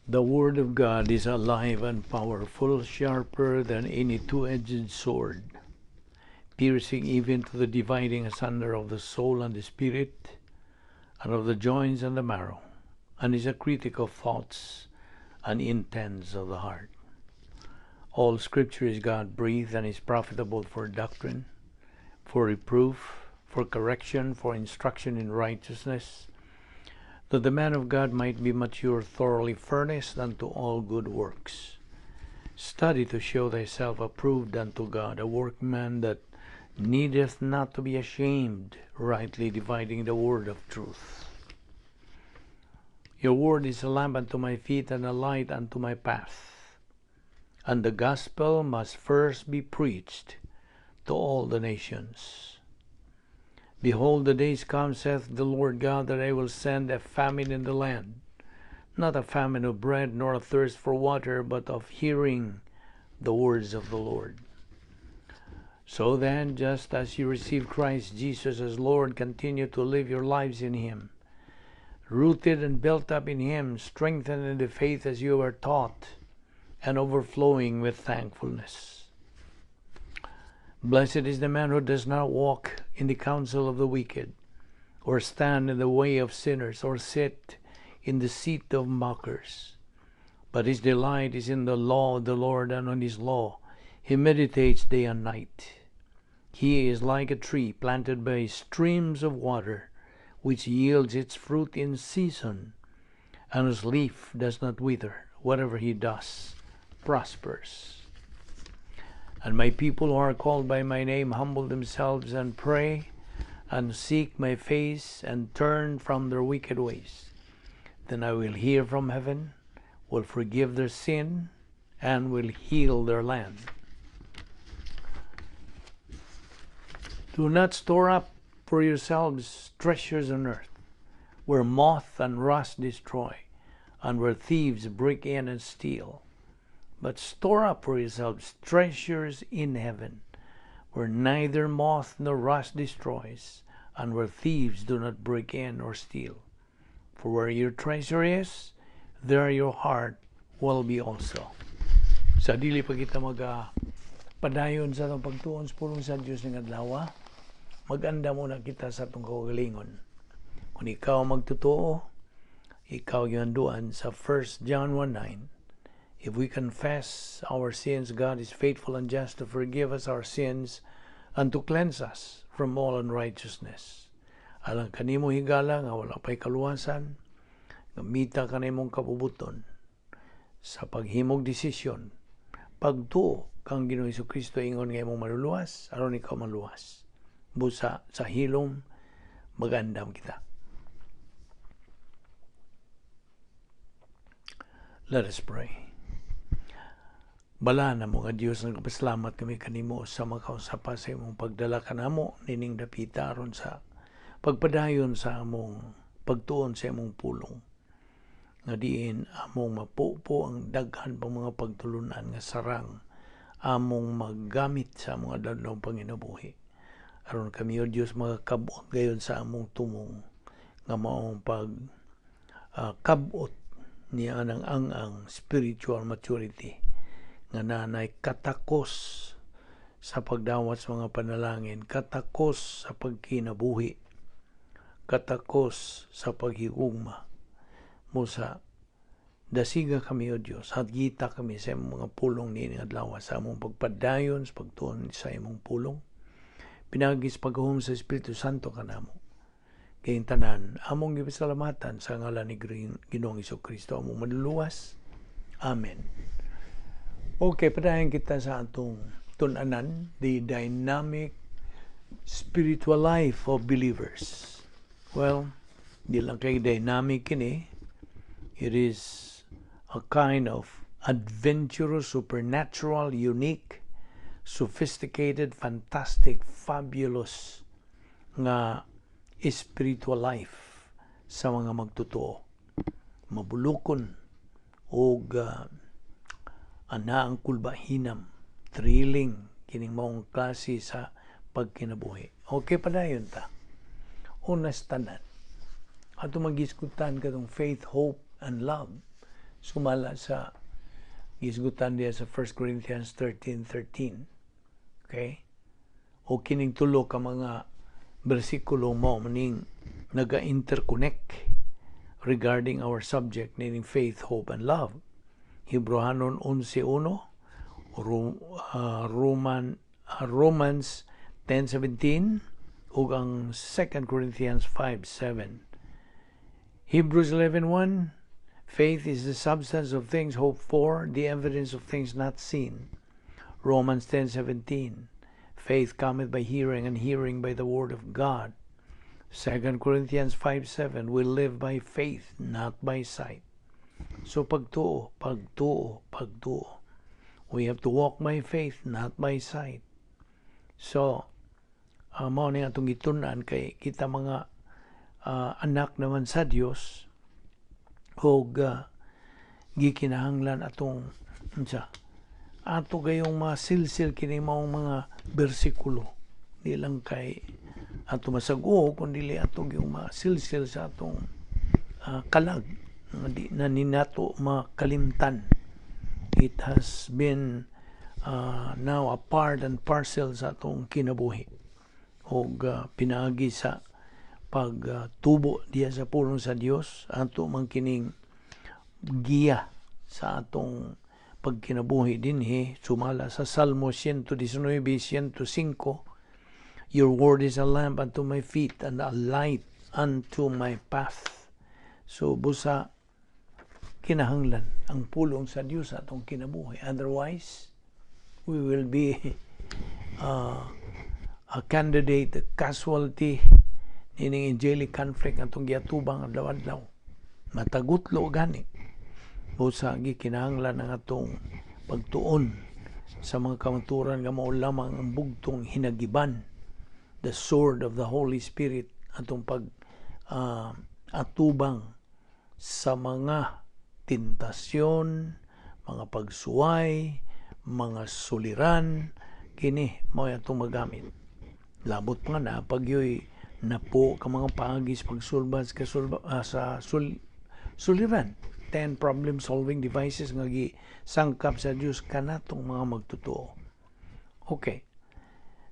The Word of God is alive and powerful, sharper than any two-edged sword, piercing even to the dividing asunder of the soul and the spirit, and of the joints and the marrow, and is a critic of thoughts and intents of the heart. All Scripture is God-breathed and is profitable for doctrine, for reproof, for correction, for instruction in righteousness, that the man of God might be mature, thoroughly furnished unto all good works. Study to show thyself approved unto God, a workman that needeth not to be ashamed, rightly dividing the word of truth. Your word is a lamp unto my feet and a light unto my path. And the gospel must first be preached to all the nations. Behold, the days come, saith the Lord God, that I will send a famine in the land, not a famine of bread, nor a thirst for water, but of hearing the words of the Lord. So then, just as you receive Christ Jesus as Lord, continue to live your lives in Him, rooted and built up in Him, strengthened in the faith as you were taught, and overflowing with thankfulness. Blessed is the man who does not walk in the counsel of the wicked, or stand in the way of sinners, or sit in the seat of mockers. But his delight is in the law of the Lord, and on his law he meditates day and night. He is like a tree planted by streams of water, which yields its fruit in season, and whose leaf does not wither. Whatever he does prospers. And my people who are called by my name humble themselves and pray and seek my face and turn from their wicked ways. Then I will hear from heaven, will forgive their sin, and will heal their land. Do not store up for yourselves treasures on earth, where moth and rust destroy, and where thieves break in and steal. But store up for yourselves treasures in heaven, where neither moth nor rust destroys, and where thieves do not break in or steal. For where your treasure is, there your heart will be also. Sa dili pa kita padayon sa atong pagtuon sa pulong sa Dios ning adlaw, mag-andam muna kita sa atong kaugalingon. Kung ikaw magtotoo, ikaw gihanduan sa 1 John 1:9. If we confess our sins, God is faithful and just to forgive us our sins and to cleanse us from all unrighteousness. Alang kanimo higala nga wala pa'y kaluwasan, gamita ka na imong kabubuton sa paghimog desisyon, pagtuo kang Ginoong Hesukristo ingon nga imong maluluwas, aron ikaw maluwas. Busa sa hilom, magandam kita. Let us pray. Bala na mo nga Dios, nagpasalamat kami kanimo sa makausapa sa imong pagdala kanamo nining dapita aron sa pagpadayon sa among pagtuon sa imong pulong. Nga diin among mapupo ang daghan pang mga pagtulunan nga sarang among maggamit sa among adlaw panginabuhi. Aron kami, o Dios, makakab-ot gayon sa among tumong nga maong pag kabot niya ang ang spiritual maturity nga nanay katakos sa pagdawat sa mga panalangin, katakos sa pagkinabuhi, katakos sa paghigugma. Musa, dasiga kami, O Diyos, hatgita kami sa imong mga pulong niining adlaw, sa among pagpadayon sa pagtuon sa imong pulong. Pinagis paghum sa Espiritu Santo kanamo. Kayong tanan, among gipasalamatan sa ngalan ni Ginoong Hesukristo, among manluluwas. Amen. Okay, padayon kita sa atong tun-anan, the dynamic spiritual life of believers. Well, di lang kay dynamic kini. It is a kind of adventurous, supernatural, unique, sophisticated, fantastic, fabulous nga spiritual life sa mga magtotoo. Mabulukon og ana ang kulbahinam, thrilling kining maong klase sa pagkinabuhi. Okay, padayon ta. Unas tanan. Ato magiskutan katong faith, hope, and love Sumala sa gisgutan diya sa 1 Corinthians 13:13. Okay? O kining tulo ka mga bersikulo mao maning naga-interconnect regarding our subject meaning faith, hope, and love. Hebreohanon 11:1, Romans 10:17, ug ang 2 Corinthians 5:7. Hebrews 11:1, faith is the substance of things hoped for, the evidence of things not seen. Romans 10:17, faith cometh by hearing, and hearing by the word of God. 2 Corinthians 5:7, we live by faith, not by sight. So pagtuo, pagtuo, pagtuo. We have to walk by faith, not by sight. So, mao ni atong gitun-an kay kita mga anak naman sa Dios ug gikinahanglan atong unsa ato gayong masilsil kini maong mga bersikulo, di lang kay ato masag-o kun dili ato gyung masilsil sa atong kalag nga di na ninato makalimtan. It has been now a part and parcel sa atong kinabuhi og pinaagi sa pagtubo diya sa pulong sa Dios, ato man kining giya sa atong pagkinabuhi dinhi sumala sa Salmo 119:105, "Your word is a lamp unto my feet and a light unto my path." So busa kinahanglan ang pulong sa Dios sa atong kinabuhi, otherwise we will be a candidate, a casualty nining angelic conflict atong giatubang adlaw-adlaw. Matagutlo gani. Busa gikinahanglan ang atong pagtuon sa mga kamaturan nga mao lamang ang bugtong hinagiban, the sword of the Holy Spirit, atong pag atubang sa mga tentasyon, mga pagsuway, mga suliran, kini mao atong magamit. Labot pa nga na pagyoy napo ka mga paagi sa pagsulbad sa suliran. 10 problem solving devices nga gisangkap sa Dios kanatong mga magtotoo. Okay.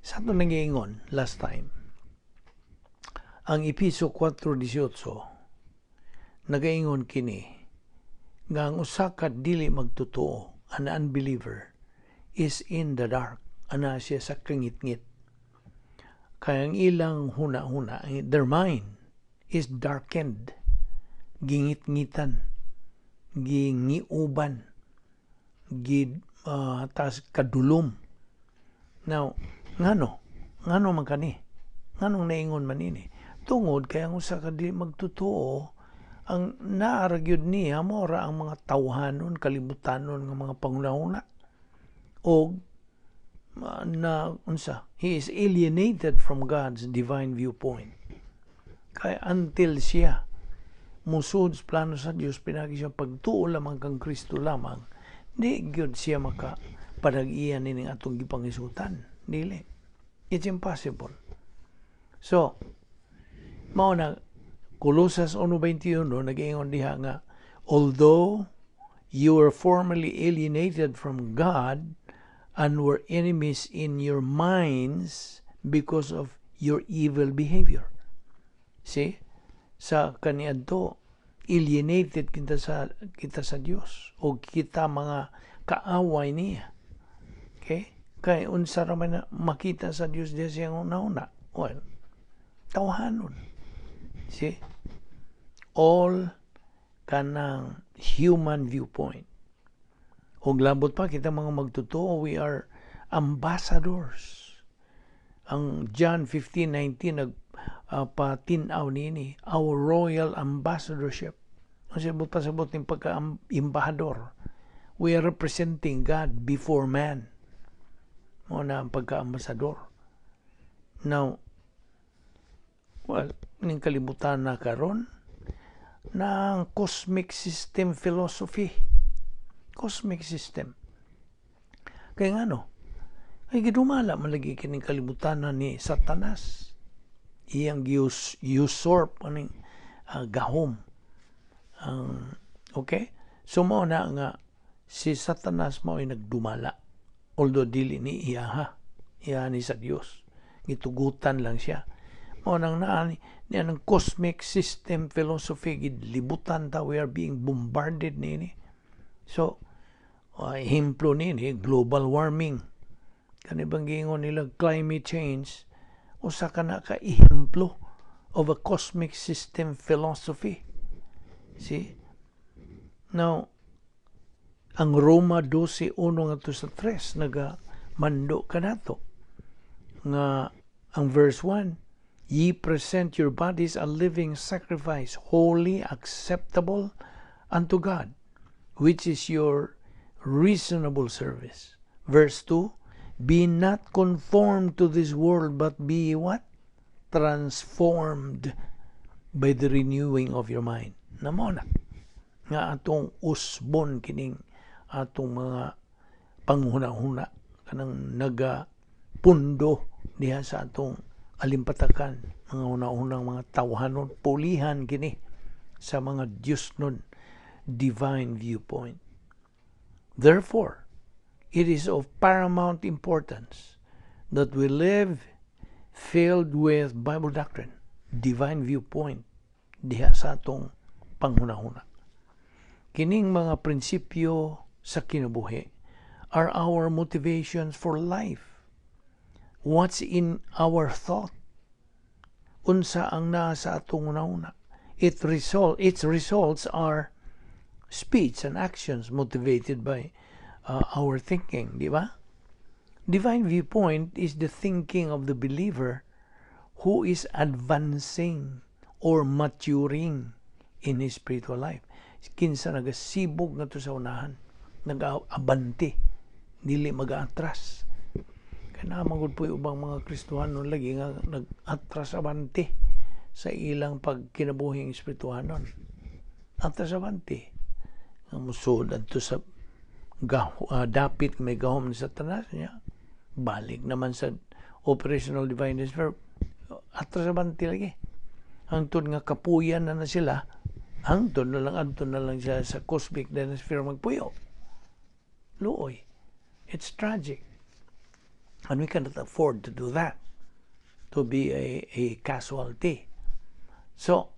Sa ato nangiingon last time, ang Epeso 4:18 nagaingon kini nga ang usa ka dili magtotoo, an unbeliever, is in the dark. Ana siya sa kangitngit. Kaya ang ilang huna-huna, their mind is darkened. Gingit-ngitan, gingiuban, gid tas kadulom. Now, ngano? Ngano man kani? Nganong naingon man ini? Tungod kay ang usa ka dili magtotoo, ang naa ra gyud niya mao ra ang mga tawhanon, kalibutanon nga mga panghuna-huna. Og na unsa, he is alienated from God's divine viewpoint. Kaya until siya musud sa plano sa Dios pinagi siya pagtuo lamang kang Kristo lamang, di gyud siya maka padag-iya nining atong gipangisutan. Dili. It's impossible. So, mao na Colosas 1:21 nag-ingon diha nga although you were formerly alienated from God and were enemies in your minds because of your evil behavior. See? Sa kaniadto alienated kita sa Dios o kita mga kaaway niya. Okay? Kay unsa ra man na makita sa Dios diya siyang una-una? Well, tawhanon. See? All kanang human viewpoint. Og labot pa kita mga magtotoo, we are ambassadors. Ang John 15:19 nag patin-aw niini our royal ambassadorship. Ang sabot pasabot ning pagka-embahador. We are representing God before man. Mao na ang pagka-ambasador. Now, well, ning kalibutan na karon ng cosmic system philosophy. Cosmic system. Kaya nga no, ay gidumala man lagi kining kalibutan na ni Satanas. Iyang usurp aning gahom. Okay? So mao na nga si Satanas mao'y nagdumala. Although dili ni iya ha. Iya ni sa Dios. Gitugutan lang siya. Mao nang naa ni ang cosmic system philosophy, gilibutan ta, we are being bombarded niini. So, ehemplo niini, global warming. Kani bang giingon nila climate change, usa ka na ka ehemplo of a cosmic system philosophy. See? Now, ang Roma 12:1 ngadto sa 3 naga mando kanato nga ang verse 1, "Ye present your bodies a living sacrifice, holy, acceptable unto God, which is your reasonable service." Verse 2, "Be not conformed to this world, but be" what? "Transformed by the renewing of your mind." Mao na nga atong usbon kining atong mga panghuna-huna kanang naga pundo diha sa atong alimpatakan, mga una-unang mga tawhanon, pulihan kini sa mga Diyosnon divine viewpoint. Therefore, it is of paramount importance that we live filled with Bible doctrine, divine viewpoint diha sa atong panghuna-huna. Kining mga prinsipyo sa kinabuhi are our motivations for life. What's in our thought? Unsa ang naa sa atong una-una? Its results are speech and actions motivated by our thinking, di ba? Divine viewpoint is the thinking of the believer who is advancing or maturing in his spiritual life. Kinsa nagasibog ngadto sa unahan, nag-abante, dili mag-atras. Kaya naa man gud po ubang mga Kristohanon lagi nga nag-atras abante sa ilang pagkinabuhing espirituhanon. Atras abante. Nga musod adto sa dapit may gahom ni Satanas niya. Balik naman sa operational divine sphere, atras abante lagi. Hangtod nga kapuyan na na sila, hangtod na lang, adto na lang siya sa cosmic sphere magpuyo. Luoy. It's tragic. And we cannot afford to do that, to be a casualty. So,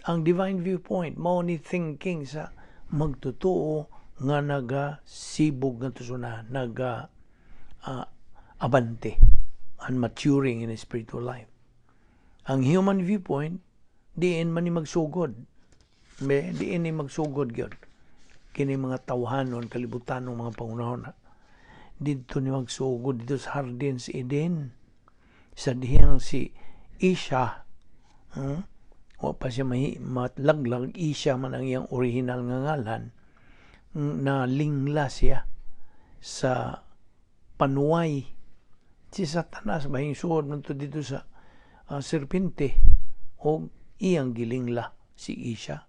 ang divine viewpoint, mao ni thinking sa magtotoo nga nagasibog nga tusuna, naga abante and maturing in a spiritual life. Ang human viewpoint, diin man ni magsugod. Be, diin ni magsugod gyud. Kini mga tawhanon, kalibutan ng mga pangunahon. Didto ni magsugod didto sa hardin sa Eden. Sa dihang si Isha, Wa pa siya matlaglag, Isha man ang iyang original nga ngalan, na lingla siya sa panuway. Si Satanas bahing suod man to didto sa serpente o iyang gilingla si Isha.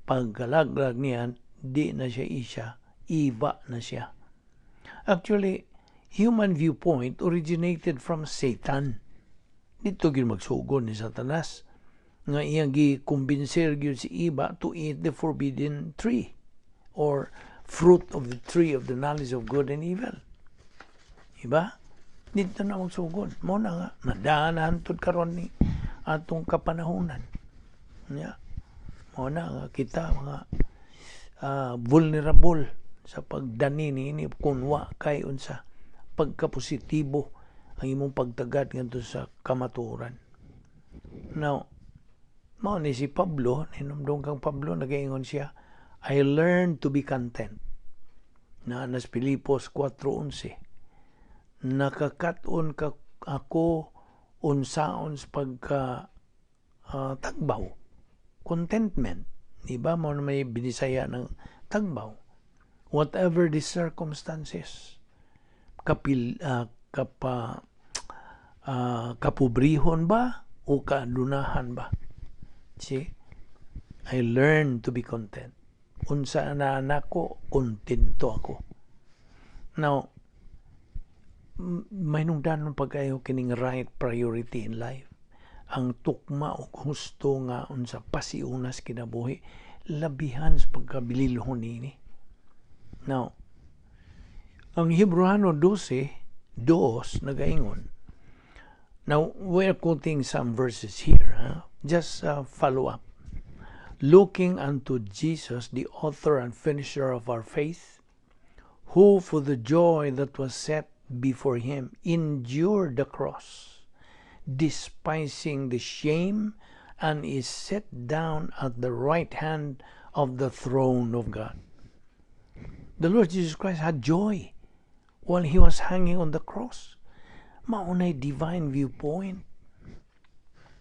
Pagkalaglag niyan, di na siya Isha, Eva na siya. Actually, human viewpoint originated from Satan. Didto gyud magsugod ni Satanas nga iyang gikumbinser gyud si Eva to eat the forbidden tree or fruit of the tree of the knowledge of good and evil. Diba? Didto na magsugod. Mao na nga, nadaan hantod karon ni atong kapanahunan. Yeah. Mao na nga kita mga vulnerable sa pagdani niini kung wa kay unsa pagkapositibo ang imong pagtagad ngadto sa kamatuoran. Now, mao ni si Pablo, hinumdum kang Pablo, nagaingon siya, "I learned to be content." Na nas Filipos 4:11. Nakakat-on ka ako unsaon sa pagka tagbaw. Contentment. Di ba? Mao na may binisaya ng tagbaw. Whatever the circumstances. Kapil, kapa, kapobrehon ba o kaadunahan ba? See? I learned to be content. Unsa na nako, kontento ako. Now, may nungdanon pagkayo kining right priority in life. Ang tukma o husto nga unsa pasiunas kinabuhi. Labihan sa pagkabililhon niini. Now, ang Hebreano 12:2 nagaingon. Now, we're quoting some verses here. Huh? Just follow up. "Looking unto Jesus, the author and finisher of our faith, who for the joy that was set before him endured the cross, despising the shame, and is set down at the right hand of the throne of God." The Lord Jesus Christ had joy while he was hanging on the cross. Mao nay divine viewpoint.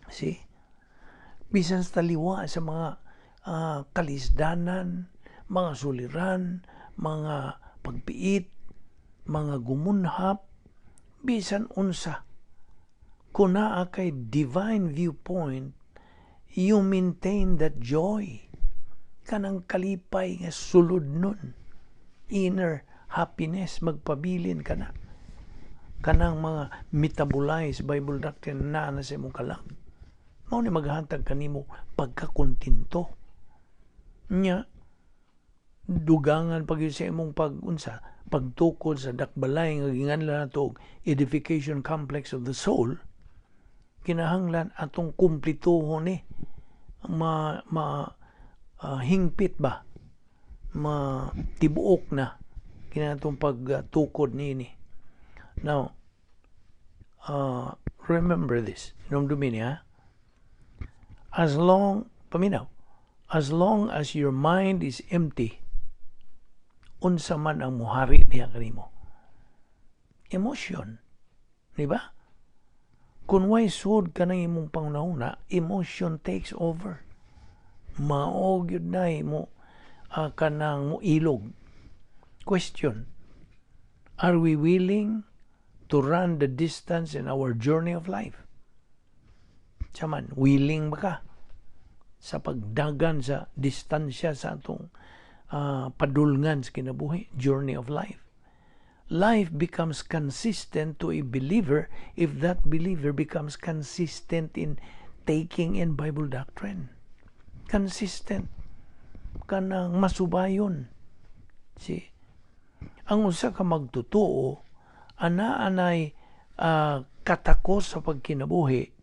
See? Bisan sa taliwa sa mga kalisdanan, mga suliran, mga pagpiit, mga gumunhap, bisan unsa. Kung naa kay divine viewpoint, you maintain that joy. Kanang kalipay nga sulod nun. Inner happiness, magpabilin ka na. Kanang mga metabolize Bible doctrine na na sa imong kalag. Mao ni maghatag kanimo pagkakontento. Nya, dugangan pag sa imong pag-unsa, pagtukod sa dakbalay nga ginganlan nato og edification complex of the soul, kinahanglan atong kumplituhon ni ma, ma hingpit ba, ma tibuok na kinatong pagtukod niini. Now, remember this, hinumdumi niya, as long, paminaw, as long as your mind is empty, unsa man ang muhari niya kanimo? Emotion. Di ba? Kung way sud ka ng imong panghunahuna, emotion takes over. Mao gyud na mo kanang mo ilog. Question: are we willing to run the distance in our journey of life? Saman, willing ba ka sa pagdagan sa distansya sa atong padulngan sa kinabuhi, journey of life? Life becomes consistent to a believer if that believer becomes consistent in taking in Bible doctrine. Consistent. Kanang masubayon. Si ang usa ka magtotoo ana anay katakos sa pagkinabuhi,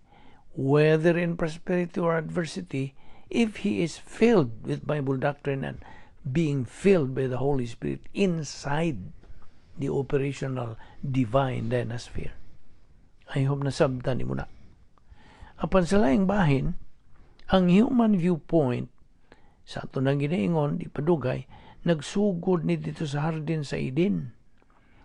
whether in prosperity or adversity, if he is filled with Bible doctrine and being filled by the Holy Spirit inside the operational divine dynasphere. I hope nasabtan nimo na. Apan sa laing bahin, ang human viewpoint sa ato nang ginaingon, di padugay, nagsugod ni dito sa hardin sa Eden.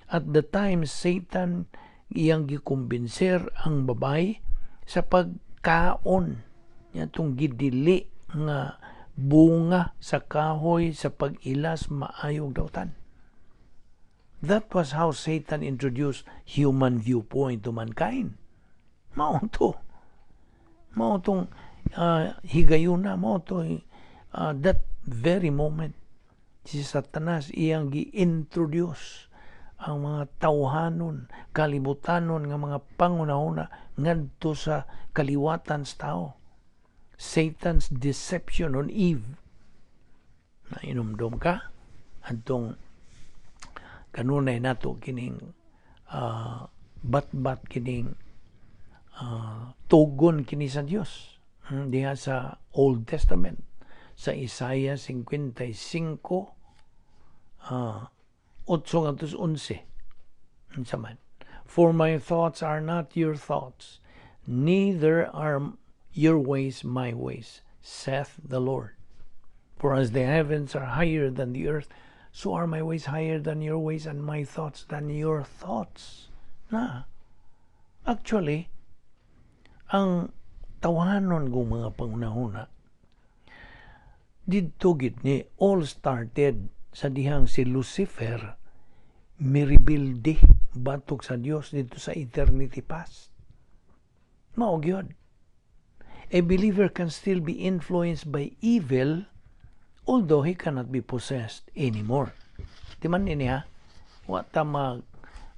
At the time, Satan iyang gikumbinser ang babae sa pagkaon itong gidili nga bunga sa kahoy sa pag-ilas maayog dautan. That was how Satan introduced human viewpoint to mankind. Mao to. Mao tong higayuna, mao to that very moment si Satanas iyang gi-introduce ang mga tawhanon, kalibutanon nga mga pangunahuna ngadto sa kaliwatan sa tao. Satan's deception on Eve. Nahinumdom ka adtong kanunay nato kining batbat kining tugon kini sa Dios diha sa Old Testament sa Isaiah 55 8 ngadto 11. Unsa man? "For my thoughts are not your thoughts, neither are your ways my ways, saith the Lord. For as the heavens are higher than the earth, so are my ways higher than your ways and my thoughts than your thoughts." Na, actually, ang tawanon kong mga pangunahuna, didto gid ni all started sa dihang si Lucifer miribilde batok sa Dios dito sa eternity past. Mao gyud. A believer can still be influenced by evil although he cannot be possessed anymore. Di man ini ha, wa ta mag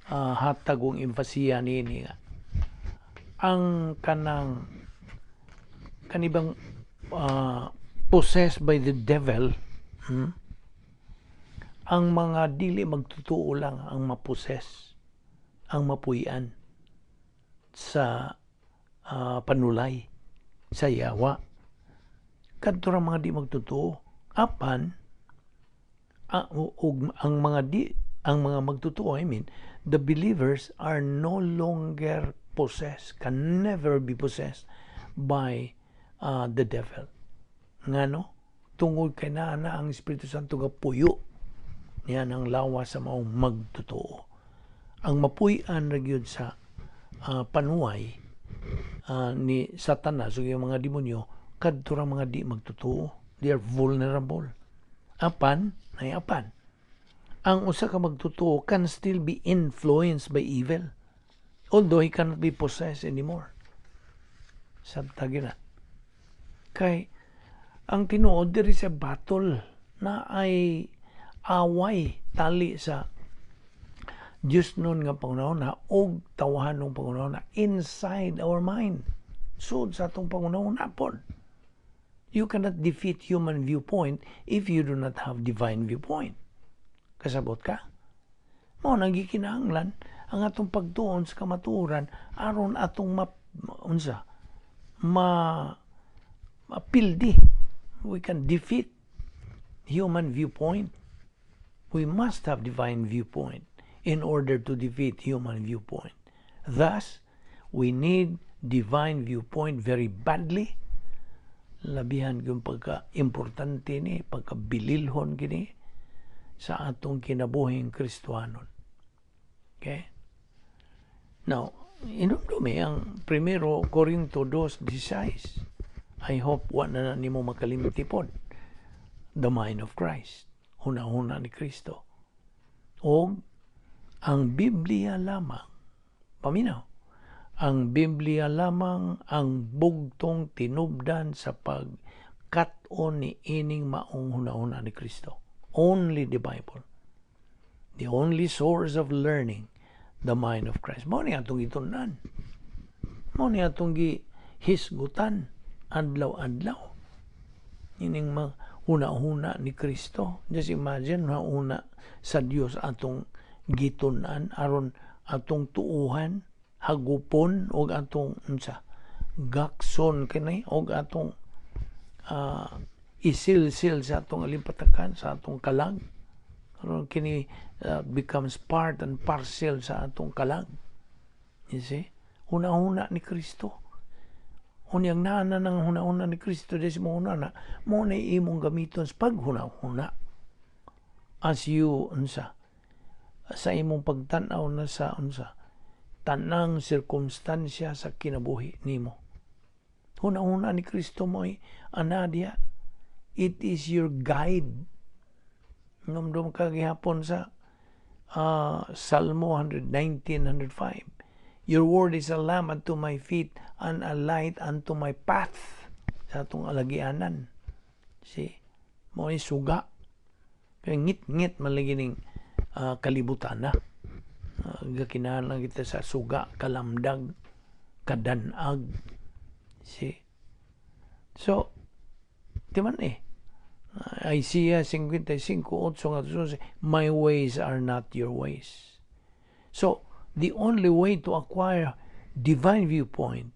hatag og emphasis niini nga. Ang kanang kanibang possessed by the devil. Ang mga dili magtotoo lang ang ma-possess, ang mapuy-an sa panulay sa yawa. Kadto ra mga di magtotoo. Apan ug ang mga di ang mga magtotoo, I mean, the believers are no longer possessed, can never be possessed by the devil. Ngano? Tungod kay naa na ang Espiritu Santo gapuyo niya ng lawas sa maong magtotoo. Ang mapuy-an ra gyud sa panuway ni Satanas ug yung mga demonyo, kadto ra mga di magtotoo. They are vulnerable. Apan, ay apan, ang usa ka magtotoo can still be influenced by evil, although he cannot be possessed anymore. Sabta na. Kay ang tinuod, diri sa battle na ay away tali sa Diyos nun nga panghunahuna og tawahanong panghunahuna inside our mind. Sud sa atong panghunahuna pod. You cannot defeat human viewpoint if you do not have divine viewpoint. Kasabot ka? Mao nang gikinahanglan ang atong pagtuon sa kamatuoran aron atong ma, unsa, ma mapildi. We can defeat human viewpoint. We must have divine viewpoint in order to defeat human viewpoint. Thus, we need divine viewpoint very badly. Labihan yung pagka-importante ni, pagka-bililhon kini sa atong kinabuhing Kristohanon. Okay? Now, inumdumi ang Primero Corinto 2:16. I hope wa na nimo makalimti pod. The mind of Christ. Huna-huna ni Kristo. O ang Biblia lamang, paminaw, ang Biblia lamang ang bugtong tinubdan sa pagkat-on ni ining maong hunahuna ni Kristo. Only the Bible. The only source of learning the mind of Christ. Mao ni atong gitun-an. Mao ni atong gihisgutan adlaw-adlaw. Ining mga huna-huna ni Kristo. Just imagine, huna sa Dios atong gitun-an aron atong tuuhan, hagupon og atong unsa, gakson kini og atong isilsil sa atong alimpatakan, sa atong kalag, aron kini becomes part and parcel sa atong kalag. You see, huna-huna ni Kristo. Unyang naa na ng huna-huna ni Kristo des mo huna mo na imong gamiton sa paghuna-huna as you unsa, sa imong pagtan-aw na sa unsa, tanang sirkumstansya sa kinabuhi nimo. Huna-huna ni Kristo mo ay ana diya. It is your guide. Numdum ka gihapon sa Salmo 119, 105. "Your word is a lamp unto my feet and a light unto my path." Sa atong alagianan. See? Mao ni suga. Kaya ngit-ngit man lagi ning kalibutan na. Gakinahanglan kita sa suga, kalamdag, kadanag. See? So, di man eh. Isaiah 55:8 nga "My ways are not your ways." So, the only way to acquire divine viewpoint,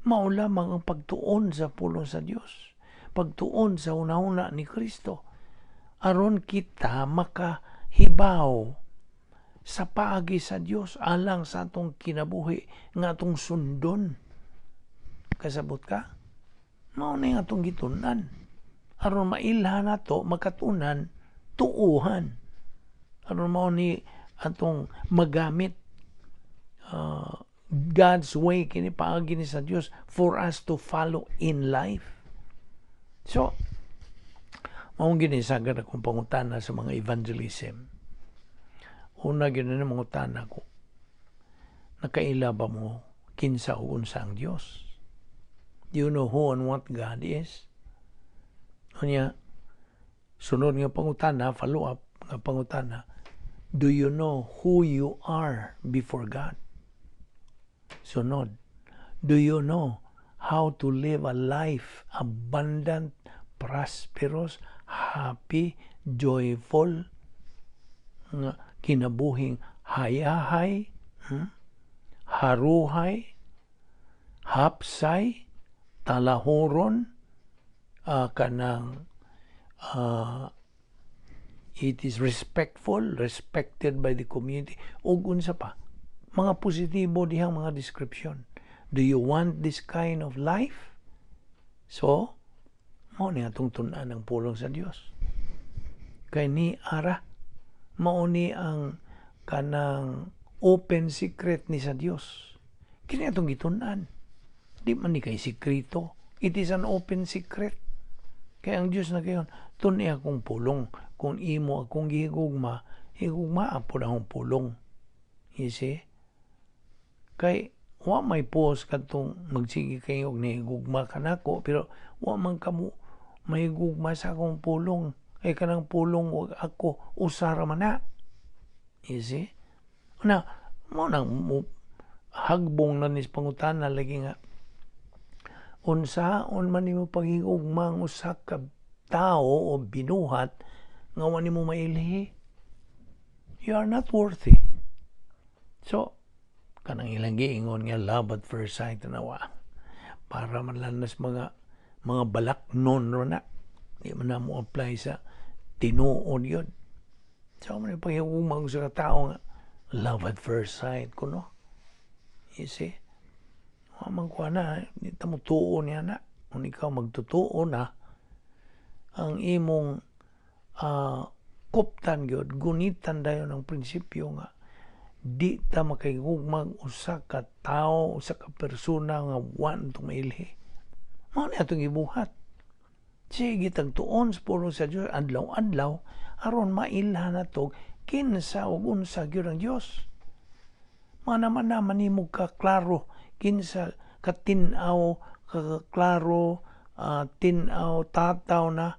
mao lamang ang pagtuon sa pulong sa Dios. Pagtuon sa hunahuna ni Kristo. Aron kita makahibaw sa paagi sa Dios alang sa atong kinabuhi nga atong sundon. Kasabot ka? Mao na yung atong gitun-an. Aron mailhan nato, makatunan, tuuhan. Aron mao ni atong magamit God's way kini, paagi ni sa Dios for us to follow in life. So, maong ginisagad akong pangutana sa mga evangelism. Una gyud na mangutana ko, nakaila ba mo kinsa o unsa ang Dios? Do you know who and what God is? Unya, sunod nga pangutana, follow up nga pangutana, do you know who you are before God? Sunod, do you know how to live a life abundant, Prosperous, happy, joyful, nga kinabuhing hayahay, Haruhay, hapsay, talahuron, kanang it is respectful, respected by the community, ug unsa pa. Mga positibo dihang mga description. Do you want this kind of life? So, mao ni atong tun-an ang pulong sa Dios. Kay ni ara, mao ni ang kanang open secret ni sa Dios. Kini atong gitun-an. Di man ni kay sekreto. It is an open secret. Kay ang Dios na kayon, tun-i akong pulong. Kung imo akong gihigugma, higugma pod akong pulong. You see? Kay wa may pos kadtong magsige kayo og nihigugma kanako, pero wa man kamo mahigugma sa akong pulong. Kay kanang pulong ug ako usa ra man na. You see? Na mo nang mo, hagbong na ni pangutana lagi nga unsaon man nimo paghigugma ang usa ka tawo o binuhat nga wa nimo mailhi? You are not worthy. So, kanang ilang giingon nga love at first sight na wa. Para man lang nas mga balaknon ro na. Di man na mo apply sa tinuod yun. So, man paghigugma sa tao nga love at first sight kuno. You see? Wa man kuha na, di ta mo tuo niya na. Kung ikaw magtutuo na, ang imong kuptan gyud, gunitan dayon ang prinsipyo nga di ta makahigugmag usa ka tawo, usa ka persona nga wa nato mailhi. Mao ni atong gibuhat. Sige tag tuon sa pulong sa Dios adlaw-adlaw aron mailhan nato kinsa ug unsa gyud ang Dios. Mana man naman nimo ka klaro kinsa katin-aw, ka klaro, tin-aw tataw na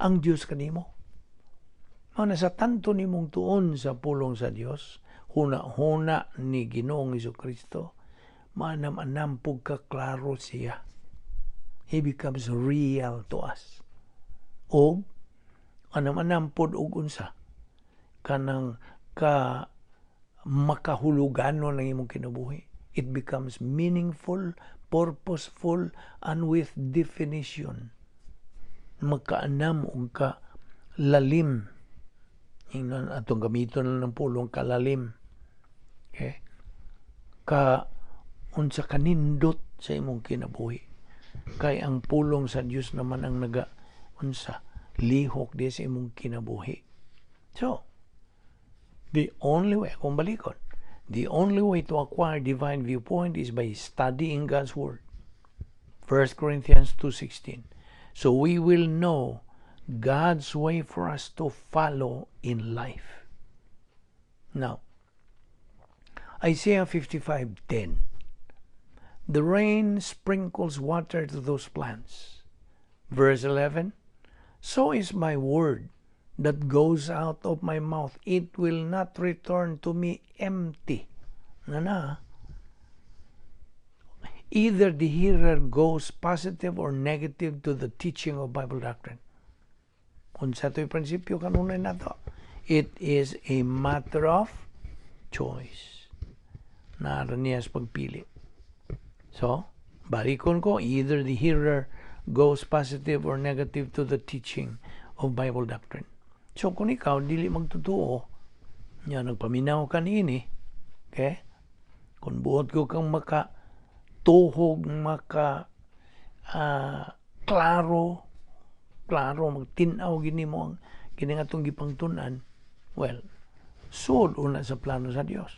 ang Dios kanimo. Mao na sa tanto nimong tuon sa pulong sa Dios, huna-huna ni Ginoong Kristo, manam-anam pug ka klaro siya. He becomes real to us. Og anam-anam pod og unsa kanang ka makahuluganon ang imong kinabuhi. It becomes meaningful, purposeful, and with definition. Magkaanam og ka lalim. Ingnon atong gamiton na ng pulong kalalim. Okay? Ka unsa kanindot sa imong kinabuhi. Kay ang pulong sa Dios naman ang naga unsa lihok di sa imong kinabuhi. So, the only way, kung balikon, the only way to acquire divine viewpoint is by studying God's Word. 1 Corinthians 2:16. So we will know God's way for us to follow in life. Now, Isaiah 55:10. The rain sprinkles water to those plants. Verse 11. So is my word that goes out of my mouth. It will not return to me empty. Na na. Either the hearer goes positive or negative to the teaching of Bible doctrine. Unsa to'y prinsipyo kanunay nato? It is a matter of choice. Naa niya sa pagpili. So, balikon ko, either the hearer goes positive or negative to the teaching of Bible doctrine. So, kung ikaw dili magtutuo, nya nagpaminaw ka niini, okay? Kung buot ko kang maka tuhog, maka klaro, klaro, magtin-aw gini mo ang kini nga atong gipangtun-an, well, sulod una sa plano sa Dios.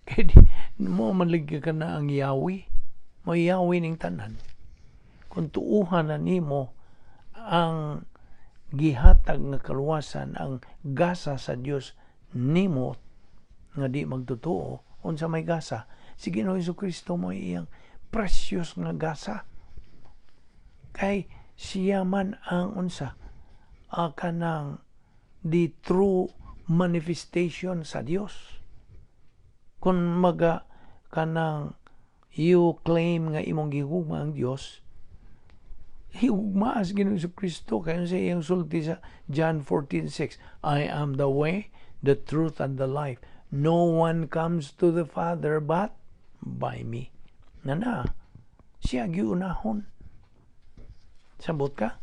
Kay di, mo man ka na ang Yahweh, mo Yahweh ning tanan. Kung tuuhan na nimo ang gihatag nga kaluwasan, ang gasa sa Dios nimo nga di magtotoo, unsa may gasa? Si Ginoong Kristo mo iyang precious nga gasa. Kay siya man ang unsa kanang the true manifestation sa Dios. Kung maga kanang you claim nga imong gihugma ang Dios, Higugmaa sa Ginoong Kristo kay sa iyang sulti sa John 14:6, "I am the way, the truth and the life. No one comes to the Father but by me." Na na siya giunahon. Sabot ka?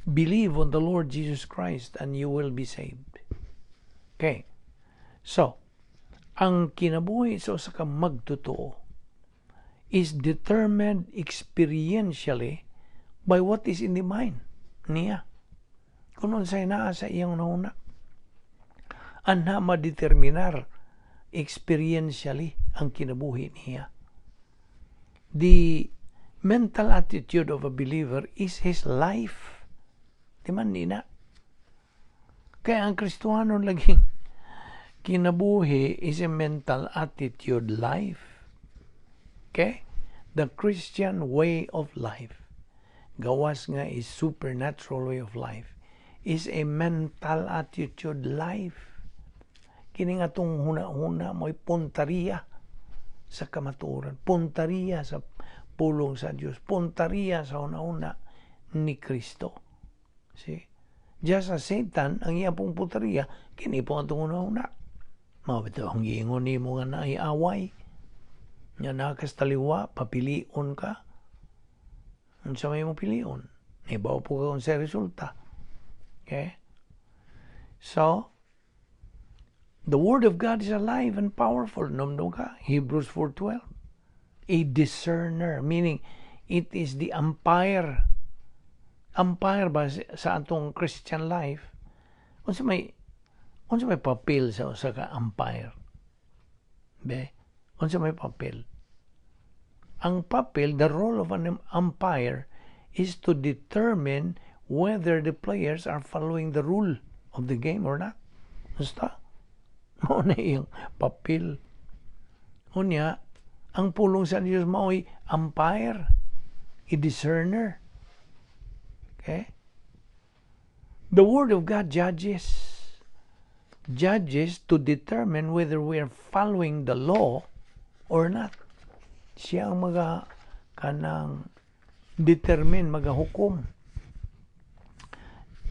Believe on the Lord Jesus Christ and you will be saved. Okay. So, ang kinabuhi sa usa ka magtotoo is determined experientially by what is in the mind niya. Kung unsay naa sa iyang hunahuna. Anha madeterminar experientially ang kinabuhi niya. The mental attitude of a believer is his life. Di man ni na? Kaya ang Kristohano laging kinabuhi is a mental attitude life. Okay? The Christian way of life, gawas nga is supernatural way of life, is a mental attitude life. Kini nga atong huna-huna mo'y puntariya sa kamatuoran, puntariya sa pulong sa Dios, puntariya sa huna-huna ni Kristo. See? Just as Satan, ang iya pong puntariya, kini po atong huna-huna. Mao bitaw ang giingon nimo nga naay away. Nga naa kas taliwa, papilion ka. Unsa may mo pilion? Ibaw po ka unsay resulta. Okay? So, the Word of God is alive and powerful. Hinumdom ka? Hebrews 4:12. A discerner, meaning it is the umpire. Umpire ba sa atong Christian life? Unsa may papel sa usa ka umpire? Be? Unsa may papel? Ang papel, the role of an umpire is to determine whether the players are following the rule of the game or not. Basta. Mao na iyang papel. Unya, ang pulong sa Diyos mao'y umpire, a discerner. Okay? The Word of God judges. Judges to determine whether we are following the law or not. Siya ang maga kanang determine, magahukom.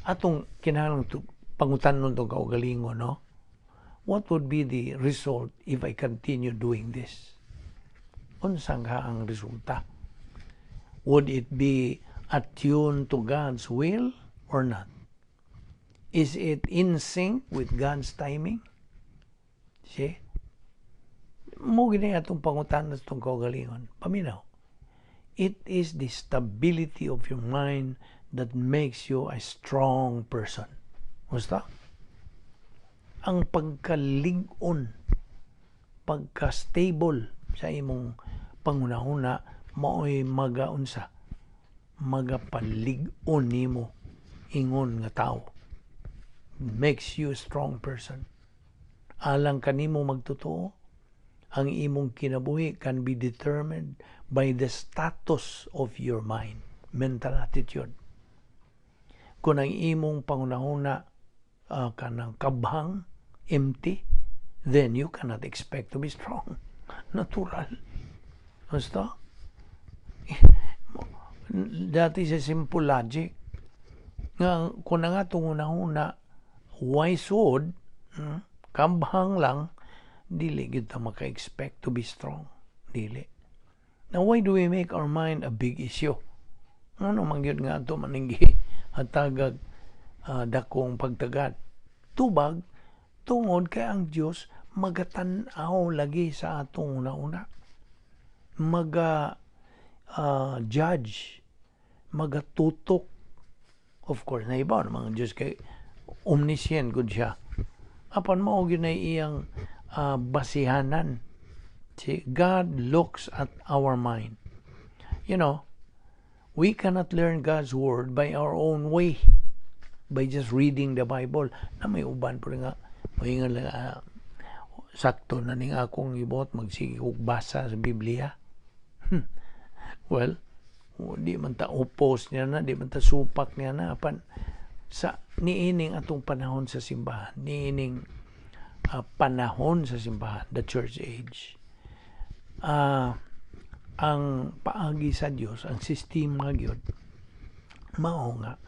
Atong kinahanglan pangutanon tong kaugalingon, no? What would be the result if I continue doing this? Unsa nga ang resulta? Would it be attuned to God's will or not? Is it in sync with God's timing? See? Mao gini atong pangutana sa atong kaugalingon. Paminaw. It is the stability of your mind that makes you a strong person. Basta? Ang pagkalig-on, pagka-stable sa imong panghunahuna, mao'y magaunsa, magapalig-on nimo ingon nga tao. Makes you a strong person. Alang kanimo magtotoo, ang imong kinabuhi can be determined by the status of your mind, mental attitude. Kung ang imong panghunahuna kanang kabhang, empty, then you cannot expect to be strong. Natural. Basta? That is a simple logic. Nga, kung ang atong hunahuna, why sud, kabhang lang, dili gyud ta maka-expect to be strong. Dili. Now, why do we make our mind a big issue? Ano man gyud nga ato maning hatagag dakong pagtagad? Tubag, tungod kay ang Dios magatan-aw lagi sa atong hunahuna. Maga judge, magatutok. Of course, naibaw naman ang Diyos kay omniscient gud siya. Apan mao gyud na iyang basihanan. See, God looks at our mind. We cannot learn God's word by our own way, by just reading the Bible. Na may uban po nga, moingon lang, sakto na ning akong ibot, magsige kog basa sa Biblia. Well, di man ta oppose niya na, di man ta supak niya na, apan sa niining atong panahon sa simbahan, niining panahon sa simbahan, the church age, ang paagi sa Dios, ang sistema gyud Mao nga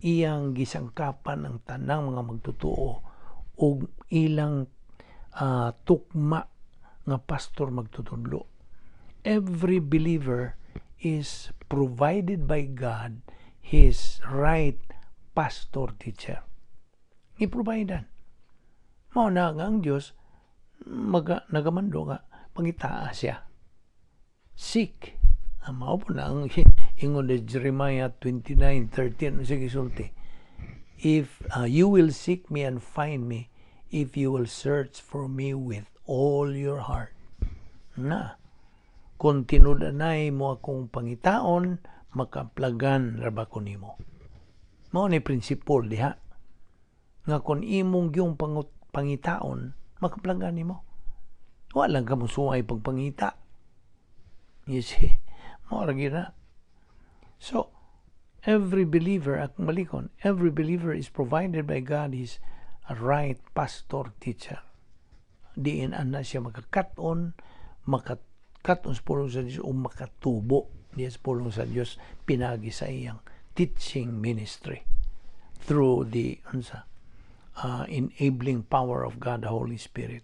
iyang gisangkapan ang tanang mga magtotoo og ilang tukma nga pastor magtutudlo. Every believer is provided by God his right pastor teacher. I-providean. Mao na nga ang Dios nagamando nga pangitaa siya. Seek. Mao po na ang ingon ni Jeremiah 29:13, siya gisulti. "If you will seek me and find me, if you will search for me with all your heart." Na, kung tinud-anay mo akong pangitaon, makaplagan ra ba ko nimo. Mao ni principle diha. Nga kung imong gyung pangitaon, makaplagan nimo. Wa lang ka mosuway pagpangita. You see, mao ra gyud na. So, every believer, akong balikon, every believer is provided by God his a right pastor teacher. Diin ana siya makakat-on sa pulong sa Dios o makatubo diya sa pulong sa Dios pinagi sa iyang teaching ministry through the unsa enabling power of God the Holy Spirit.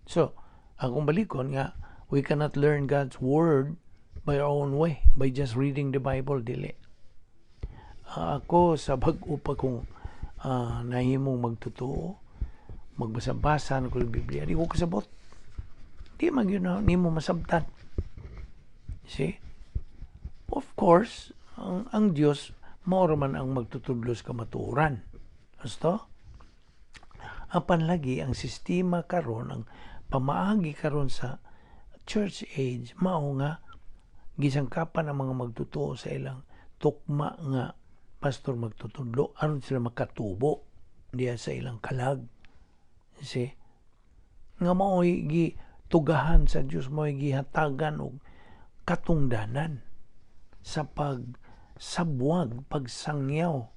So, akong balikon nga we cannot learn God's word by our own way, by just reading the Bible, dili. Ako sa bag-o pa kong nahimong magtotoo, magbasa-basa ko ng Biblia, di ko kasabot. Di man yun na nimo masabtan. See? Of course, ang Dios mao ra man ang magtutudlo sa kamatuoran. Gusto? Apan lagi ang sistema karon, ang pamaagi karon sa church age, mao nga gisangkapan ang mga magtotoo sa ilang tukma nga pastor magtutudlo aron sila makatubo diya sa ilang kalag. See? Nga mao'y gitugahan sa Dios, mao'y gihatagan og katungdanan sa pagsabwag, pagsangyaw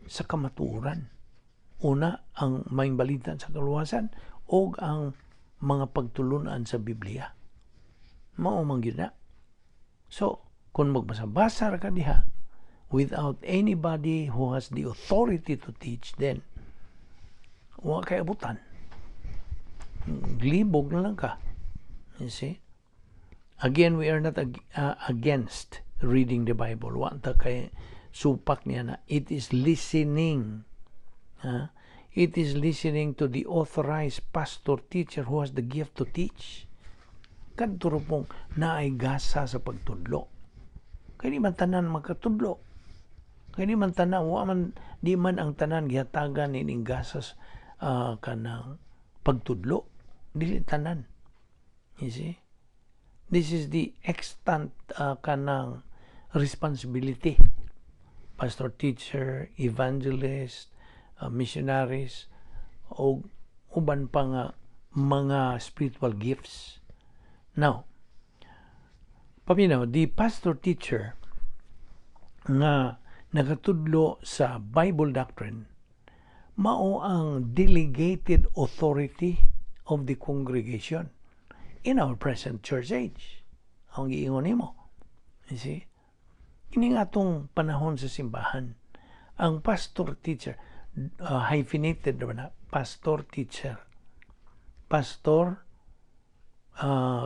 sa kamatuoran. Una, ang maayong balita sa kaluwasan o ang mga pagtulunan sa Biblia. Mao man gyud na. So, kung magbasa-basa ra ka diha without anybody who has the authority to teach, then wa kay abutan. Glibog na lang ka. You see? Again, we are not against reading the Bible. Wa ta kay supak niya na it is listening. Ha? It is listening to the authorized pastor teacher who has the gift to teach. Kadto ra pong naay gasa sa pagtudlo. Kay di man tanan makatudlo. Kay di man tanan, wa man, di man ang tanan gihatagan ining gasas kanang pagtudlo. Dili tanan. You see? This is the extant kanang responsibility. Pastor, teacher, evangelist, missionaries, o uban pa nga mga spiritual gifts. Now, paminaw, the pastor teacher nga nagatudlo sa Bible doctrine, mao ang delegated authority of the congregation in our present church age. Ang giingon nimo. You see? Kini nga atong panahon sa simbahan, ang pastor teacher, hyphenated na, pastor teacher. Pastor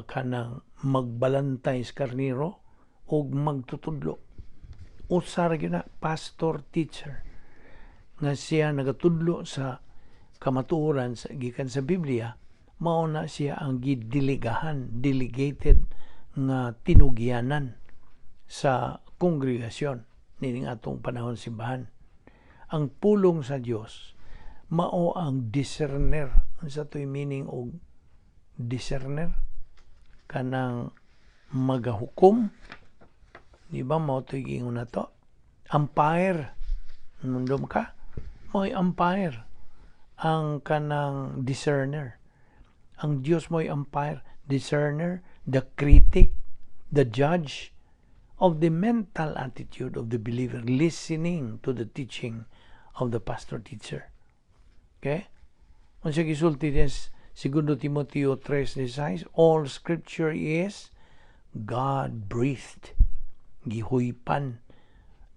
kanang magbalantay sa karniro og magtutudlo. Usa ra gyud na pastor teacher nga siya nagatudlo sa kamatuoran sa gikan sa Biblia, mao na siya ang gidelegahan, delegated nga tinugyanan sa kongregasyon nining atong panahon simbahan. Ang pulong sa Dios mao ang discerner. Unsa to'y meaning og discerner? Kanang magahukom. Di ba mao to'y giingon nato? Umpire. Nundom ka? Mo'y umpire. Ang kanang discerner. Ang Dios mo'y umpire, discerner, the critic, the judge of the mental attitude of the believer listening to the teaching of the pastor teacher. Okay? Unsa gisulti des Segundo Timoteo 3:16, all scripture is God breathed. Gihuypan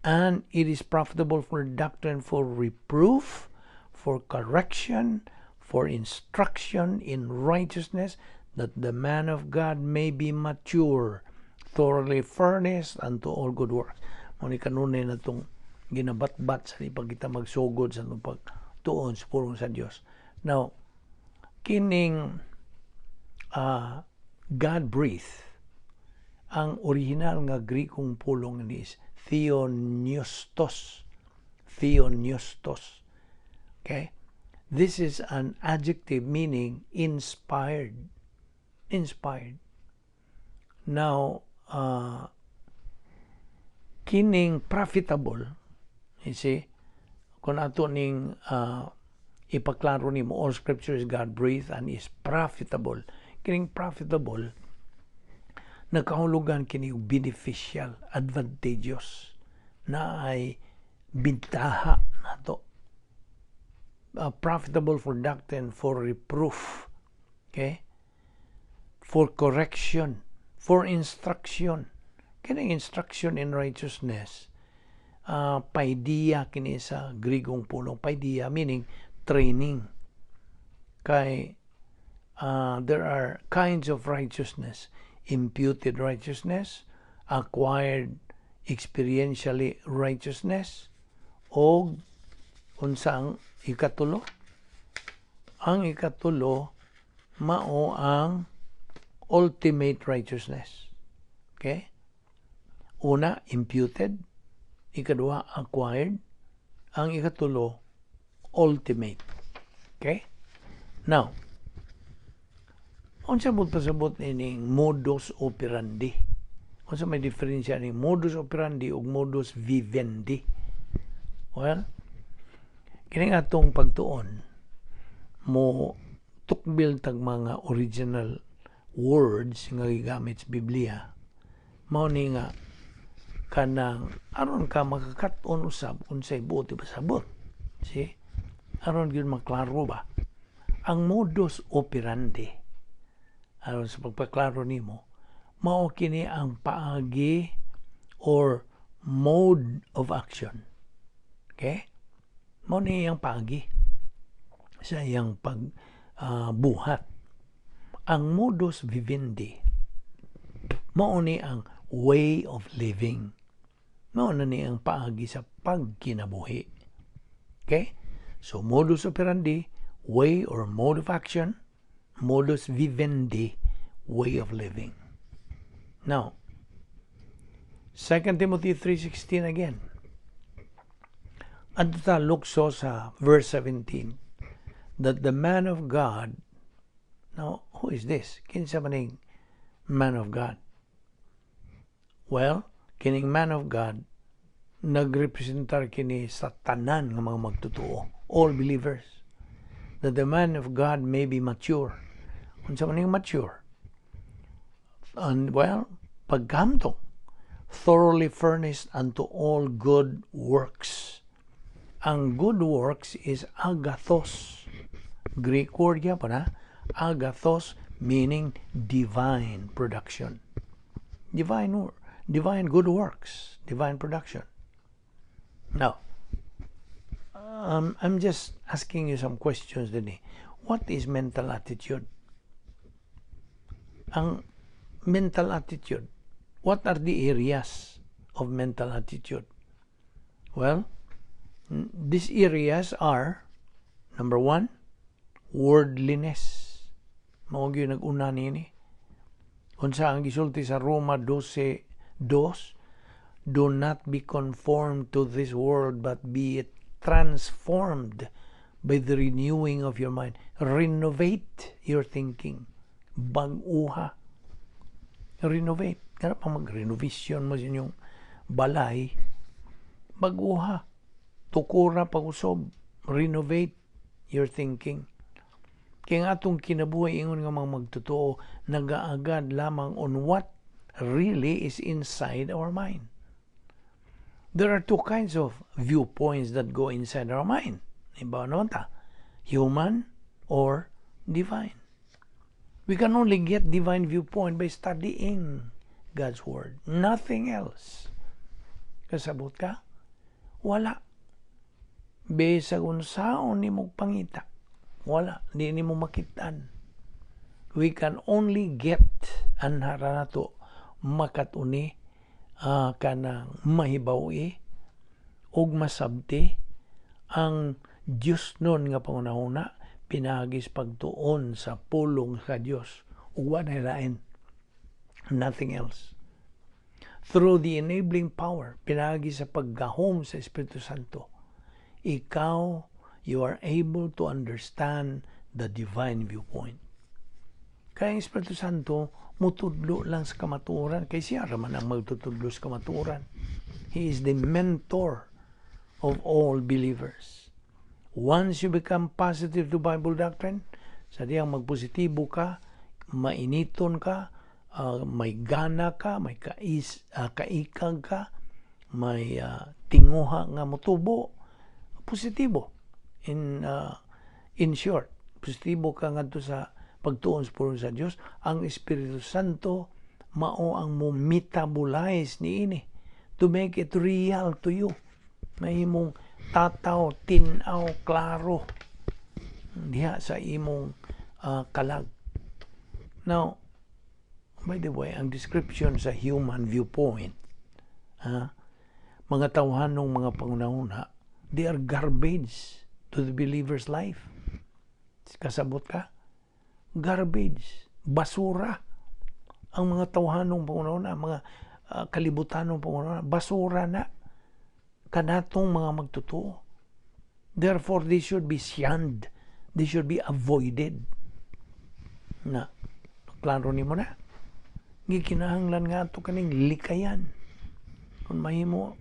And it is profitable for doctrine, for reproof, for correction, for instruction in righteousness, that the man of God may be mature, thoroughly furnished unto all good works. Mao ni kanunay na itong ginabatbat sa pag kita magsugod sa itong pagtuon sa pulong sa Dios. Now, kining God breathe, ang original nga Grikong pulong ni is theopneustos. Theopneustos. Okay? This is an adjective meaning inspired. Inspired. Now, kining profitable, you see, kung ato ning ipaklaro nimo, all scripture is God-breathed and is profitable. Kining profitable, nagkahulugan kini beneficial, advantageous, na ay bintaha nato. Profitable for doctrine, for reproof, okay? For correction, for instruction. Kining instruction in righteousness, paideia kini sa Grigong pulong. Paideia meaning training. Kay there are kinds of righteousness: imputed righteousness, acquired experientially righteousness, o unsa ang ikatulo? Ang ikatulo mao ang ultimate righteousness. Okay? Una, imputed. Ikaduha, acquired. Ang ikatulo, ultimate. Okay? Now, unsa mo pasabot ining modus operandi? Unsa may diferensya ning modus operandi ug modus vivendi? Well, kining atong pagtuon mo tukbil tag mga original words nga gigamit sa Biblia, mao ni nga kanang aron ka makakat-on usab unsay buot ipasabot. See? Aron gyud maklaro ba? Ang modus operandi, aron sa pagpaklaro nimo, mao kini ang paagi or mode of action. Okay? Mao ni iyang paagi sa iyang pag buhat. Ang modus vivendi, mao ni ang way of living. Mao na ni ang paagi sa pagkinabuhi. Okay? So modus operandi, way or mode of action; modus vivendi, way of living. Now, 2 Timothy 3:16 again. Adto ta lukso sa verse 17, that the man of God. Now, who is this? Kinsa maning man of God? Well, kining man of God nagrepresentar kini sa tanan nga mga magtotoo, all believers. That the man of God may be mature. Unsa man ning mature? And well, pagkamtong, thoroughly furnished unto all good works. Ang good works is agathos. Greek word gyapon ha. Agathos meaning divine production. Divine work, divine good works, divine production. Now, I'm just asking you some questions dini. What is mental attitude? Ang mental attitude. What are the areas of mental attitude? Well, these areas are, number one, worldliness. Mao gyud nag-una nini. Unsa ang gisulti sa Roma 12:2? "Do not be conformed to this world, but be transformed by the renewing of your mind." Renovate your thinking. Bag-uha. Renovate. Kaya pa mag-renovation mo sa inyong balay, bag-uha. Tukura pag-usob. Renovate your thinking. Kaya nga atong kinabuhi ingon nga mga magtotoo, nagaagad lamang on what really is inside our mind. There are two kinds of viewpoints that go inside our mind. Iba naman ta. Human or divine. We can only get divine viewpoint by studying God's Word. Nothing else. Kasabot ka? Wala. Bisag unsaon nimo pangita, wala, di nimo makitaan. We can only get anha ra nato makat-oni, kanang mahibaw-i ug masabti ang Dios nun nga pangunahuna pinaagi sa pagtuon sa pulong sa Dios ug wa nay lain, nothing else. Through the enabling power, pinaagi sa paggahom sa Espiritu Santo, ikaw, you are able to understand the divine viewpoint. Kaya ang Espiritu Santo mutudlo lang sa kamatuoran kay siya ra man ang magtutudlo sa kamatuoran. He is the mentor of all believers. Once you become positive to Bible doctrine, sa diyang magpositibo ka, mainiton ka, may gana ka, may kaikag ka, may tinguha nga motubo, positibo. In short, positibo ka ngadto sa pagtuon sa pulong sa Dios, ang Espiritu Santo mao ang mo metabolize niini to make it real to you. Mahimong tataw, tin-aw, klaro diha sa imong kalag. Now, by the way, ang description sa human viewpoint, ha, mga tawhanong mga pangunahuna, they are garbage to the believer's life. Kasabot ka? Garbage. Basura. Ang mga tawhanong pangunahuna, mga kalibutanong pangunahuna, basura na kanatong mga magtotoo. Therefore, they should be shunned. They should be avoided. Na, klaro nimo na. Gikinahanglan nga ato kaning likayan. Kung mahimo,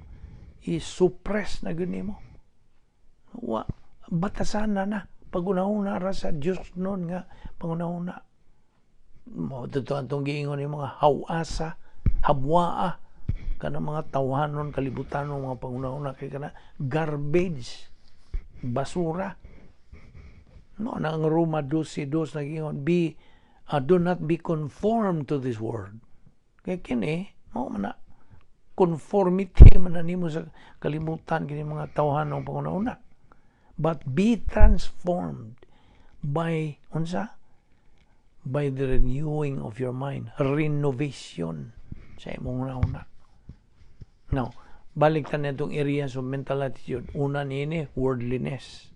i-suppress na gyud nimo. Wa, batasan na na. Pagunahuna ra sa Diyos nun nga pangunahuna. Mao to atong giingon ni mga hawasa, habwaa, kana mga tawhanon, kalibutanon, mga pangunahuna kay kana garbage, basura. No, na ang Roma 12:2 nagingon, be do not be conformed to this world. Kay kini, mao man na conformity man na nimo sa kalibutan kini mga tawhanong pangunahuna. But be transformed by unsa? By the renewing of your mind, renovation sa imong hunahuna. Now, balik ta nitong areas of mental attitude. Una niini, worldliness.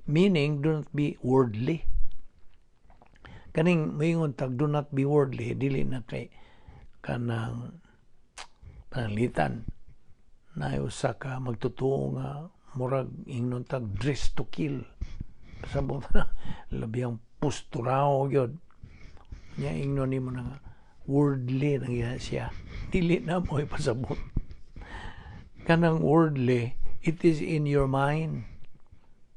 Meaning, do not be worldly. Kaning moingon tag do not be worldly, dili na kay kanang pananglitan na usa ka magtotoo nga murag ingnon tag dress to kill. Pasabot na, labi ang posturaw gyud. Nya ingnon nimo na nga worldly na gyud siya. Dili na mo ipasabot. Kanang worldly, it is in your mind.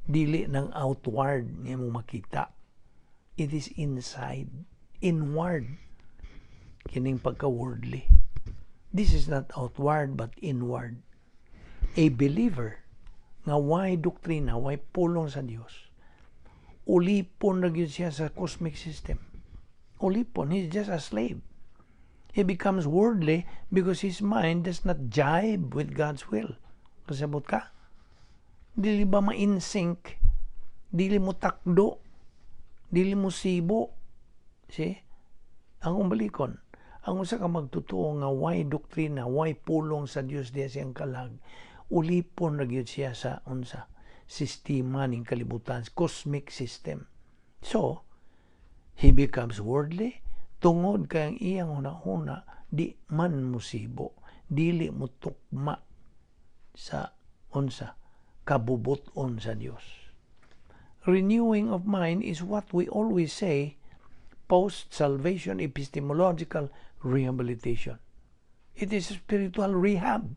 Dili nang outward nga mo makita. It is inside, inward. Kining pagka-worldly. This is not outward but inward. A believer nga way doktrina, way pulong sa Dios, ulipon na gyud siya sa cosmic system. Ulipon, he's just a slave. He becomes worldly because his mind does not jibe with God's will. Kasabot ka? Dili ba ma-in sync? Dili mo takdo? Dili mo sibo? See? Ang umbalikon, ang usa ka magtotoo nga way doktrina, way pulong sa Dios diya siyang kalag, ulipon ra gyud siya sa unsa? Sistema ning kalibutan, cosmic system. So, he becomes worldly tungod kay ang iyang hunahuna di man musibo, dili mo tukma sa unsa? Kabubuton sa Dios. Renewing of mind is what we always say, post-salvation epistemological rehabilitation. It is spiritual rehab.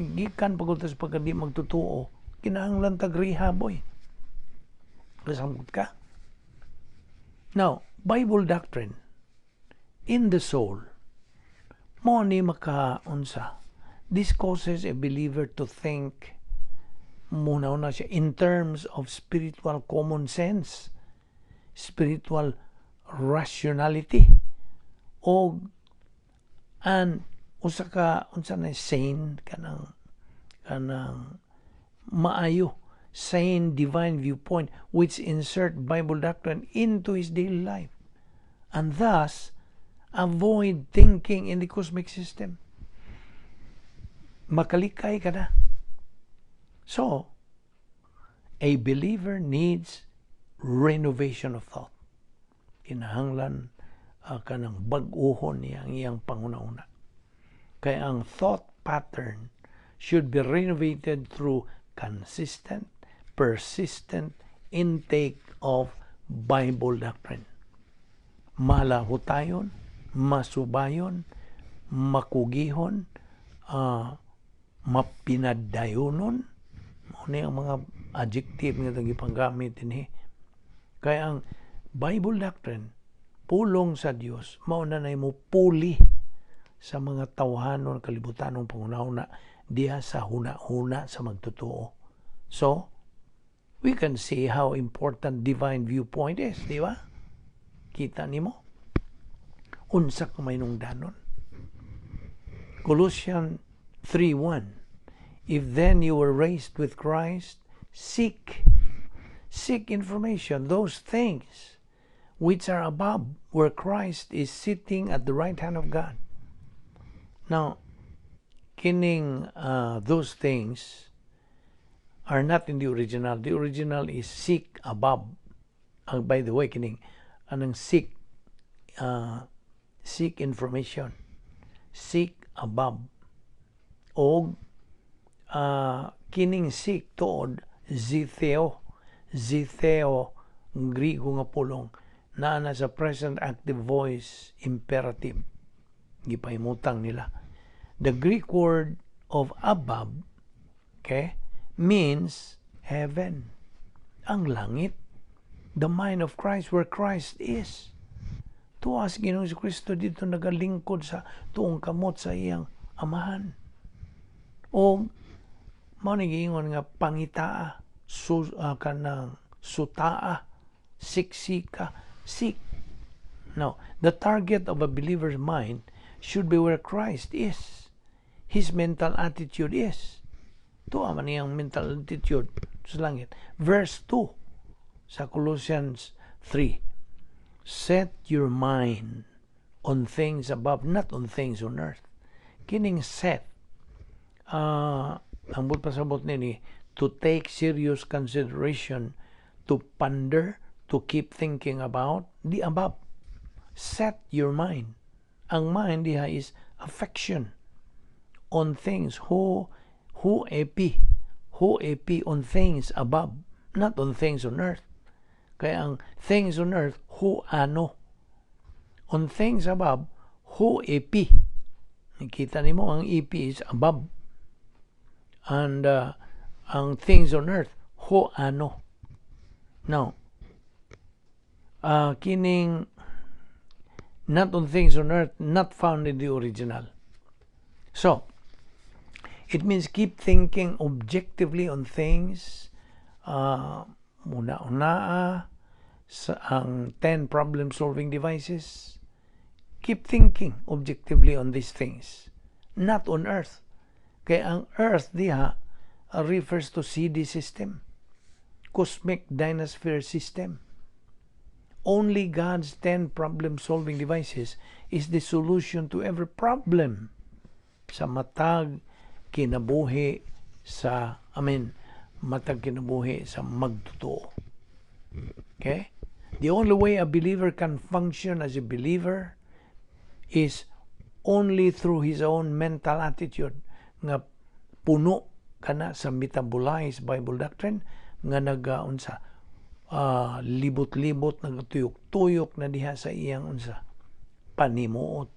Gikan pagod sa pagkadi magtotoo, kinahanglan tag rehab, oy. Kasabot ka? Now, Bible doctrine in the soul, mo ni makaunsa. This causes a believer to think muna una siya in terms of spiritual common sense, spiritual rationality, o and usa ka unsa na sane kanang Kanang maayo, sane divine viewpoint which insert Bible doctrine into his daily life and thus avoid thinking in the cosmic system. Makalikay ka na. So, a believer needs renovation of thought. Kinahanglan kanang bag-uhon niya ang iyang panghuna-huna. Kaya ang thought pattern should be renovated through consistent, persistent intake of Bible doctrine. Malahutayon, masubayon, makugihon, mapinadayonon, mao ni ang mga adjective nga itong gipanggamit dinhi. Kaya ang Bible doctrine, pulong sa Dios, mao na nay mo puli sa mga tawhanon, kalibutanong panghuna-huna diha sa huna-huna sa magtotoo. So, we can see how important divine viewpoint is, di ba? Kita nimo? Unsa ka mahinungdanon? Colossians 3:1. If then you were raised with Christ, seek information, those things which are above, where Christ is sitting at the right hand of God. Now, kining those things are not in the original. The original is seek above. By the way, kining anang seek information, seek above. Og kining seek tuod zeteo, zeteo, Grigo nga pulong naa na sa present active voice imperative. Gipahimutang nila. The Greek word of above, okay, means heaven. Ang langit. The mind of Christ, where Christ is. Tuwa si Ginoong Kristo dito nagalingkod sa tuong kamot sa iyang amahan. O mao ni giingon nga pangitaa, kanang sutaa, siksika, seek. Now, the target of a believer's mind should be where Christ is. His mental attitude is. Tuwa man iyang mental attitude sa langit. Verse 2 sa Colossians 3. Set your mind on things above, not on things on earth. Kining set, ang buot pasabot nini, to take serious consideration, to ponder, to keep thinking about the above. Set your mind. Ang mind diha is affection on things ho epi, ho epi, on things above, not on things on earth. Kaya ang things on earth, ho ano. On things above, ho epi. Nakita nimo ang epi is above. And ang things on earth, ho ano. Now, kining not on things on earth, not found in the original. So, it means keep thinking objectively on things. Muna-una sa ang 10 problem-solving devices. Keep thinking objectively on these things, not on earth. Kaya ang earth diha refers to CD system, cosmic dynasphere system. Only God's 10 problem-solving devices is the solution to every problem sa matag kinabuhi sa, I mean, matag kinabuhi sa magtotoo. Okay? The only way a believer can function as a believer is only through his own mental attitude nga puno kana sa metabolized Bible doctrine nga nagaunsa, libot-libot, nagatuyok-tuyok na diha sa iyang unsa, panimuot,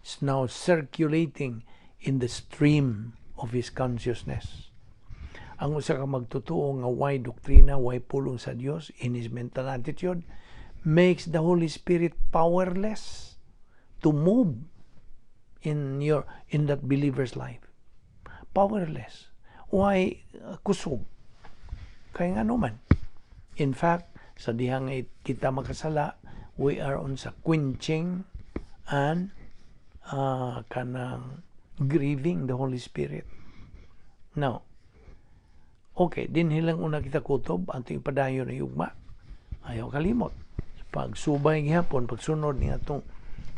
is now circulating in the stream of his consciousness. Ang usa ka magtotoo nga way doktrina, way pulong sa Dios in his mental attitude makes the Holy Spirit powerless to move in that believer's life. Powerless. Why kusog? Kaya nga naman. In fact, sa dihang kita makasala, we are on sa quenching and kanang grieving the Holy Spirit. Now, okay, dinhi lang una kita kutob, atong ipadayon ang ugma. Ayaw kalimot. Pagsubay gihapon, pagsunod ni atong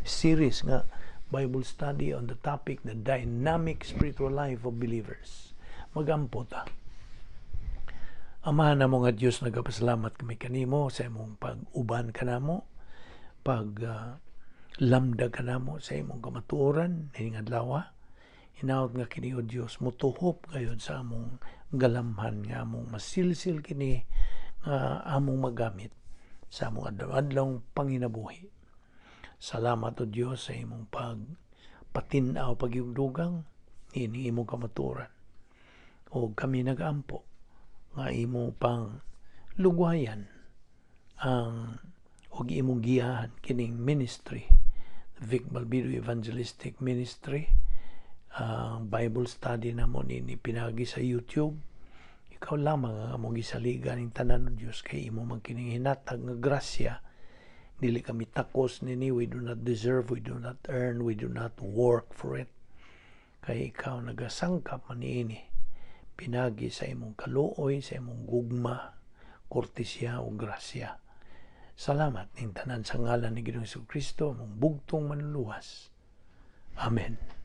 series nga Bible study on the topic, "The Dynamic Spiritual Life of Believers." Magampo ta. Amahan namo nga Dios, nagapasalamat kami kanimo sa imong pag-uban kanamo, pag lamdag kanamo sa imong kamatuoran nining adlaw. Hinaot nga kini, O Dios, mutuhop gayud sa among galamhan nga among masilsil kini nga among magamit sa among adlaw-adlaw panginabuhi. Salamat, O Dios, sa imong pag patin-aw, pagyugdugang ini imong kamatuoran. O kami nagaampo nga imo pang lugwayan ang og imong giyahan kining ministry, Vic Balbido Evangelistic Ministry, ang Bible study namo nini pinagi sa YouTube. Ikaw lamang ang among gisaligan ning tanan, O Dios, kay imo man kining hinatag nga grasya. Dili kami takos nini. We do not deserve, we do not earn, we do not work for it, kay ikaw nagasangkap man niini pinagi sa imong kaluoy, sa imong gugma, kortesya o grasya. Salamat ning tanan sa ngalan ni Ginoong Kristo, among bugtong Manluluwas. Amen.